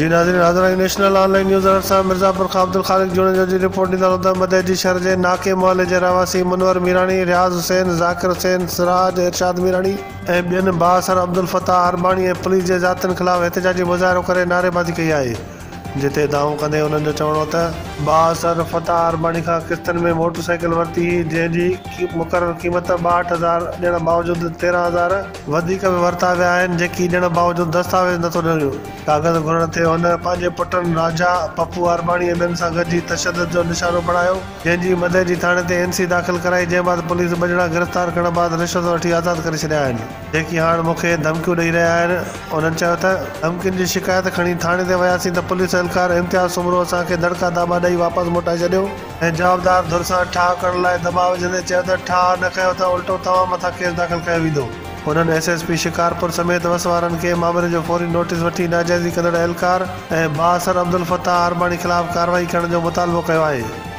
جي ناظرين حاضر آهيون نيشنل آن لائين نيوز الرٽ سان مرزاپور کان عبدالخالق جوڻيجو جي رپورٽ ڏيندا هلون ته مدئجي شھر جي ناڪي محلي جي رهواسي منور ميراڻي، رياض حسين، ذاڪر حسين، سراج ارشاد ميراڻي ۽ ٻين بااثر عبدالفتاح عرباڻي ۽ پوليس جي زيادتين خلاف احتجاجي مظاهرو ڪري نعريبازي ڪئي آهي جتي دانهون ڪندي انهن جو چوڻ هو ته بااثر فتاح عرباڻي کان قسطن ۾ موٽر سائيڪل ورتي هئي جنهن جي مقرر قيمت 62 هزار ڏيڻ باوجود 13 هزار وڌيڪ به ورتا ويا آهن جيڪي ڏيڻ باوجود دستاويز نٿو ڏيو. ڪاغذ گهرڻ تي هن پنهنجي پٽن راجا، پپو عرباڻي ۽ ٻين سان گڏجي تشدد جو نشانو بڻايو جنهن جي مدئجي ٿاڻي تي اين سي داخل ڪرائي جنهن بعد پوليس ٻه ڄڻا گرفتار ڪرڻ بعد رشوت وٺي آزاد ڪري ڇڏيا آهن جيڪي هاڻ مون کي ڌمڪيون ڏئي رهيا آهن انهن چيو ته ڌمڪين جي شڪايت کڻي ٿاڻي تي وياسين ته پوليس اهلڪار امتياز سومرو اسان کي دڙڪا داٻا ڏئي واپس موٽائي ڇڏيو ۽ جوابدار ڌر سان ٺاهه ڪرڻ لاء دٻاء وجهندي چيو ته ٺاهه نه ڪيو ته الٽو توهان مٿان ڪيس داخل ڪيو ويندو. هنن ايس ايس پي شڪارپور سميت وس وارن کي مامري جو فوري نوٽيس وٺي ناجائزي ڪندڙ اهلڪار ۽ بااثر عبدالفتاح عرباڻي خلاف ڪارروائي ڪرڻ جو مطالبو ڪيو آهي.